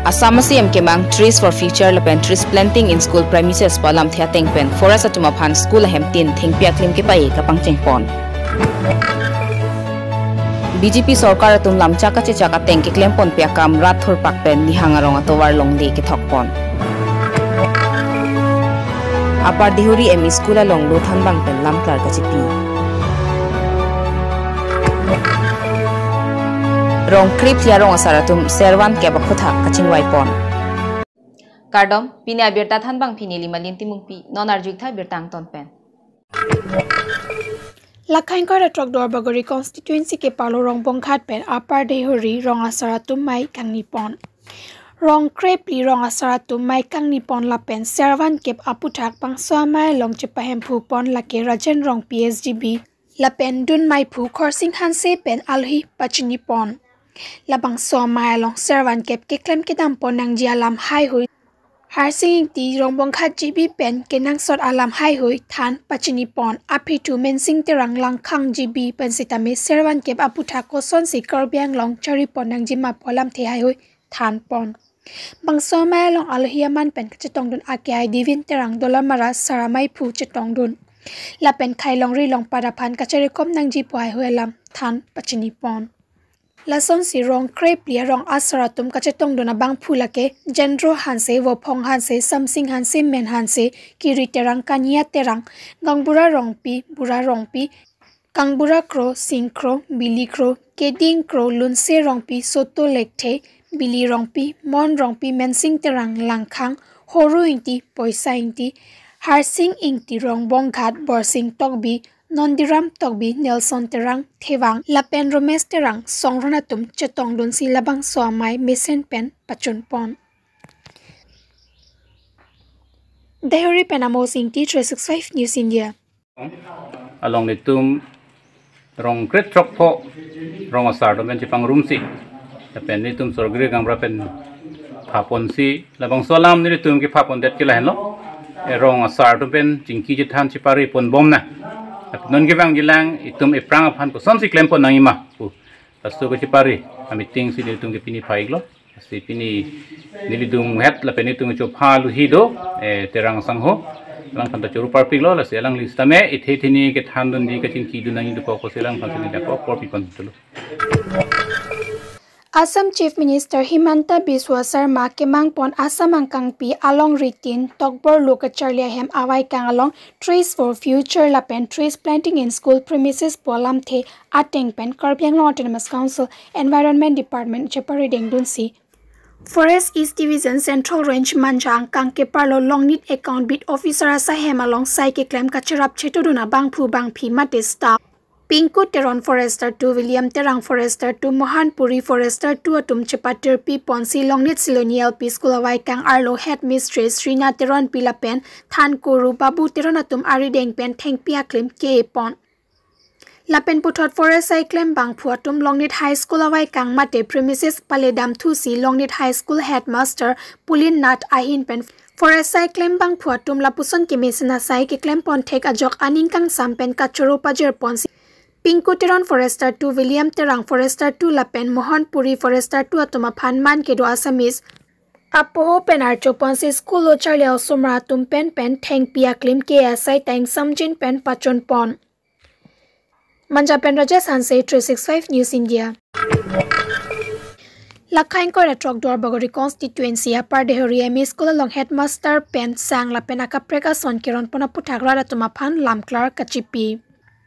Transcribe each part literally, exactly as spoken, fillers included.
Assam a-C M kemang Trees for Future lapen Trees Planting in School Premises pu alamthe ateng pen Forest atum aphan school ahem tin thengpi aklim kepai kapangcheng pon. B J P sorkar atum lamchak kachechak ateng keklem ponpe akam rat thurpak pen Nihang arong atovar longle kethok pon. Upper Deihori M E School along lo thanbang pen lamklar kachipi. Rong krepli arong asar atum servan kep aphuthak kachingvai pon. Kardom, pini abirta thanbangpi neli Malin Timungpi, non arju-ik tha birta angton pen. Lakha ingkoi ra throk Duarbagori constituency keparlo Rongbonghat pen Upper Deihori rong asar atum mei kangni pon. Rong krepli rong asar atum mei kangni pon lapen servan kep aphuthak bangso amei along chepahemphu pon lake Rajen Rongpi S G B lapen dun meiphu Khorsing Hanse pen alohi pachini pon. Labangso amei along servan kep keklem kedam pon nangji alam haihui Harsing Ingti Rongbonghat G B pen kenangsot alam haihui than pachini pon. Aphi thu Mensing Terang Langkhang G B pen sitame servan kep aphuthak kosonsi Karbi Anglong chari pon nangji ma pu alamthe haihui than pon. Bangso amei along alohi aman pen kachetongdun ake ai Divin Terang Dolamara sar ameiphu chetongdun. Lapen khei longri longpat aphan kacharikom nangji pu haihui alam than pachini pon. Lasonsi rong krepli arong asar atum kachetongdun abangphu lake Jendro Hanse, Vophong Hanse, Samsing Hanse, Men Hanse, Kiri Terang, Kania Terang, Gangbura Rongpi, Bura Rongpi, Kangbura Kro, Sing Kro, Bili Kro, Keding Kro, Lunse Rongpi, Soto Lekthe, Bili Rongpi, Mon Rongpi, Mensing Terang Langkhang, Horu Ingti, Poisa Ingti, Harsing Ingti Rongbonghat, Borsing Tokbi, Nondiram Tokbi, Nelson Terang Thevang, lapen Romesh Terang Songron atum chetongdunsi labangso amei mesen pen pachun pon. Deihori pen Amos Ingti, three six five News India. Along nelitum rong kre throk pho rong asar atum pen chepangrumsi, lapen nelitum sorgri gangbra pen phaponsi, labangso alam nelitum kephapondet ke lahenlo. E rong asar atum pen chingki chethan chepari ponbom na. Lapen non kevangjilang itum ephrang aphan kosonsi klem pon nangji ma pu, laso kachepari ameeting si nelitum ke pini pha-iklo. Lasi pini neli dunghet lapen nelitum chopha alohi do, eh, Terang sangho. Alangphan ta choro parpiklo, lasi alangli sitame ithe thini kethandunji kachingkidun nangji dokok pusi alangphan si neli dakok apor pipon tulo. Assam Chief Minister Himanta Biswa Sarma kemang pon Assam angkangpi alongri tin tokborlo kacharli ahem avaikang along Trees for Future lapen Trees Planting in School Premises pu alamthe ateng pen Karbi Anglong Autonomous Council Environment Department cheparidengdunsi Forest East Division Central Range Manja angkang keparlo Longnit Account Beat Officer asaihem along sai keklem kacherap chetodun abangphu bangphi mate staff Pinku Teron Forester two, William Terang Forester two, Mohan Puri Forester two atum chepatirpi ponsi Longnit Siloni L P School avaikang arlo Headmistress Rina Teronpi lapen thankuru Babu Teron atum arideng pen thengpi aklim ke-e pon. Lapen puthot forest sai klem bangphu atum Longnit High School avaikang mate premises paledam thusi Longnit High School Headmaster Pulin Nath ahin pen forest sai klem bangphu atum lapuson kemesen asai keklem pon thek ajok aning kangsam pen kachoro pajir ponsi Pinku Teron Forester two, William Terang Forester two lapen Mohan Puri Forester two atum aphan man kedo Assamese apoho pen archo ponsi school lo charli a-osomar atum pen pen thengpi aklim ke-e asai ta ingsamjin pen pachun pon. Manja pen Rajesh Hanse, three six five News India. Lakha ingkoi ra throk Duarbagori constituency Upper Deihori M E School along headmaster pen sang lapen akaprek ason keron pon aphuthak rat atum aphan lamklar kachipi.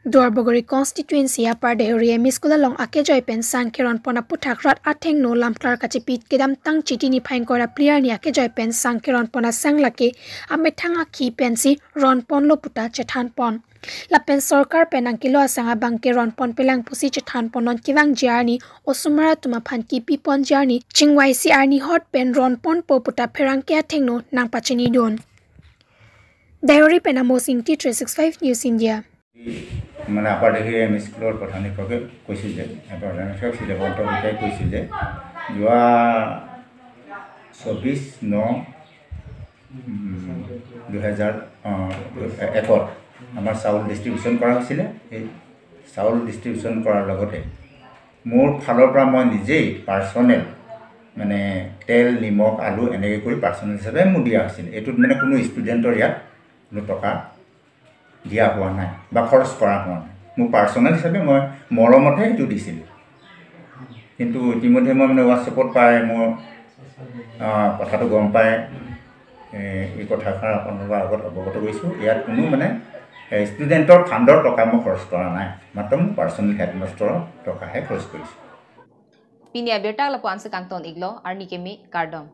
Duarbagori constituency Upper Deihori M E School along akejoi pen sang keron pon aphuthak rat athengno lamklar kachipi kedamtang Chiti niphai ingkoi ra phli arni akejoi pen sang keron pon asang lake amethang akhi pensi ron ponlo puta chethan pon. Lapen sorkar pen nangkelo asang abang ke ron ponpelang pusi chethan pon, non kevangji arni osomar atum aphan kipi ponji arni chingvaisi arni hot pen ron ponpo puta pherangke athengno nangpachinidun. Deihori pen Amos Ingti, three six five News India. মানে আপাৰ দেশীয়া M E স্কুলৰ প্ৰধান শিক্ষকে কৈছিল যে, প্ৰধান শিক্ষক শ্ৰী দেৱন্ত শইকীয়াই কৈছিল যে যোৱা চৌবিছ ন দুহেজাৰ একত আমাৰ চাউল ডিষ্ট্ৰিবিউশ্যন কৰা হৈছিলে। সেই চাউল ডিষ্ট্ৰিবিউশ্যন কৰাৰ লগতে মোৰ ফালৰ পৰা মই নিজেই পাৰ্চনেল মানে তেল, নিমখ, আলু এনেকৈ কৰি পাৰ্চনেল হিচাপে মোৰ দিয়া হৈছিল। এইটোত মানে কোনো ষ্টুডেণ্টৰ ইয়াত কোনো টকা দিয়া হোৱা নাই বা খৰচ কৰা হোৱা নাই। মোৰ পাৰ্চনেল হিচাপে মই মৰমতহে সেইটো দিছিলোঁ। কিন্তু ইতিমধ্যে মই মানে WhatsApp-ত পাই মোৰ, আহ, কথাটো গম পাই, এ, এই কথাষাৰ আপোনালোকৰ আগত অৱগত কৰিছোঁ। ইয়াত কোনো মানে, এ, ষ্টুডেণ্টৰ ফাণ্ডৰ টকা মই খৰচ কৰা নাই, মাত্ৰ মোৰ পাৰ্চনেল হেডমাষ্টৰৰ টকাহে খৰচ কৰিছোঁ। Pini abirta lapu-an si kangton iklo, arni kimi kardom.